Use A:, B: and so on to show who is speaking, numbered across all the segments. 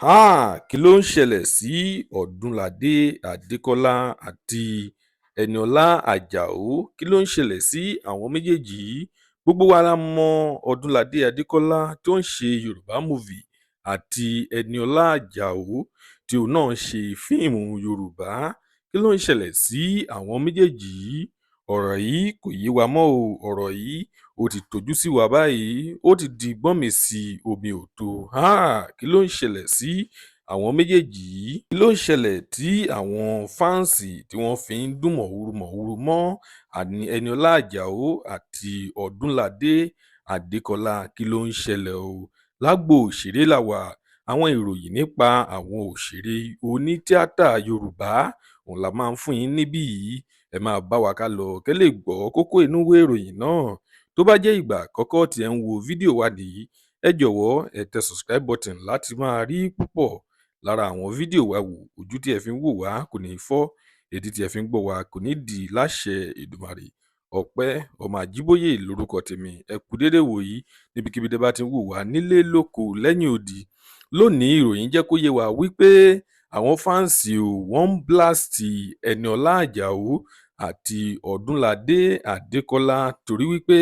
A: Háà! Kí ló ń ṣẹlẹ̀ sí Ọdúnládé Adékọlá àti Eniola Ajáò? Kí ló ń ṣẹlẹ̀ sí àwọn méjèèjì yìí? Gbogbo wa la mọ Ọdúnládé Adékọlá tó ń ṣe Yorùbá Movie àti Eniola Ajáò tí òun náà ń ṣe fíìmù Yorùbá. Kí ló ń ṣẹlẹ̀ sí àwọn méjèèjì yìí? Ọ̀rọ̀ yìí kò yé wa mọ́ o. Ọ̀rọ̀ yìí ó ti tojú sú wa báyìí, ó ti di gbọ́nmi-sí-omi ò tó. Háà! Kí ló ń ṣẹlẹ̀ sí àwọn méjèèjì yìí? Kí ló ń ṣẹlẹ̀ tí àwọn fans tí wọ́n fi ń dún mọ̀húrú mọ̀húrú mọ́ Eniola Ajáò àti Ọdúnládé Adékọlá? Kí ló ń ṣẹlẹ̀ o? Lágbo òṣèré la wà. Àwọn ìròyìn nípa àwọn òṣèré onítíátà Yorùbá òun la máa ń fún yín níbí yìí. Ẹ máa bá wa ká lọ kẹ́ lè gbọ́ kókó inú ìwé ìròyìn náà. Tó bá jẹ́ ìgbà àkọ́kọ́ tí ẹ̀ ń wo fídíò wa nìyí, ẹ jọ̀wọ́ ẹ tẹ subscribe button láti máa rí púpọ̀ lára àwọn fídíò wa wò. Ojú tí ẹ fi ń wò wá kò ní fọ́, etí tí ẹ fi ń gbọ́ wa kò ní dì láṣẹ Èdùmàrè. Ọpẹ́ ọmọ Àjíbóyè lórúkọ tèmi. Ẹ kú déédéé wòyí níbikíbi tẹ́ bá ti ń wò wá nílé, lóko, lẹ́yìn odi. Lónìí, ìròyìn jẹ́ kó yé wa wípé àwọn fans wọ́n ń blast Eniola Ajáò àti Ọdúnládé Adékọlá torí wípé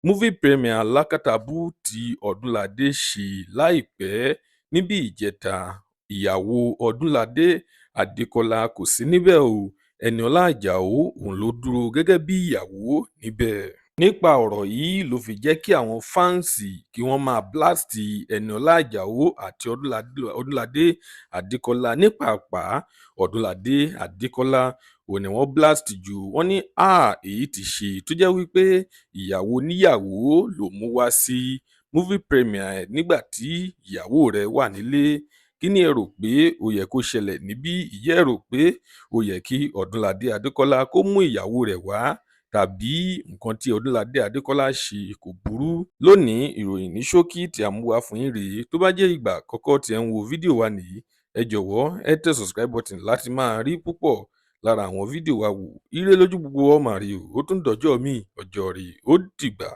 A: movie premiere Lákàtàbù tí Ọdúnládé ṣe láìpẹ́ níbi ìjẹta, ìyàwó Ọdúnládé Adékọlá kò sí níbẹ̀ o. Eniola Ajáò òun ló dúró gẹ́gẹ́ bí ìyàwó níbẹ̀. Nípa ọ̀rọ̀ yìí ló fi jẹ́ kí àwọn fans kí wọ́n máa blast Eniola Ajáò àti Ọdúnládé Adékọlá. Ní pàápàá, Ọdúnládé Adékọlá òun ni wọ́n blast jù. Wọ́n ní háà, èyí ti ṣe tó jẹ́ wípé ìyàwó oníyàwó ló mú wá sí movie premiere nígbà tí ìyàwó rẹ̀ wà nílé? Kí ni ẹ rò pé ó yẹ kó ṣẹlẹ̀ níbí? Ìjẹ́ ẹ rò pé ó yẹ kí Ọdúnládé Adékọlá kó mú ìyàwó rẹ̀ wá, tàbí nǹkan tí Ọdúnládé Adékọlá ṣe kò burú? Lónìí, ìròyìn ní ṣókí tí a mú wá fún yín rèé. Tó bá jẹ́ ìgbà àkọ́kọ́ tí ẹ ń wo fídíò wa nìyí, ẹ jọ̀wọ́ ẹ tẹ subscribe button láti máa rí púpọ̀ lára àwọn fídíò wa wò. Ire lójú gbogbo wa máa rí o. Ó tún dọjọ́ míì, ọjọ́ rí, ó dìgbà.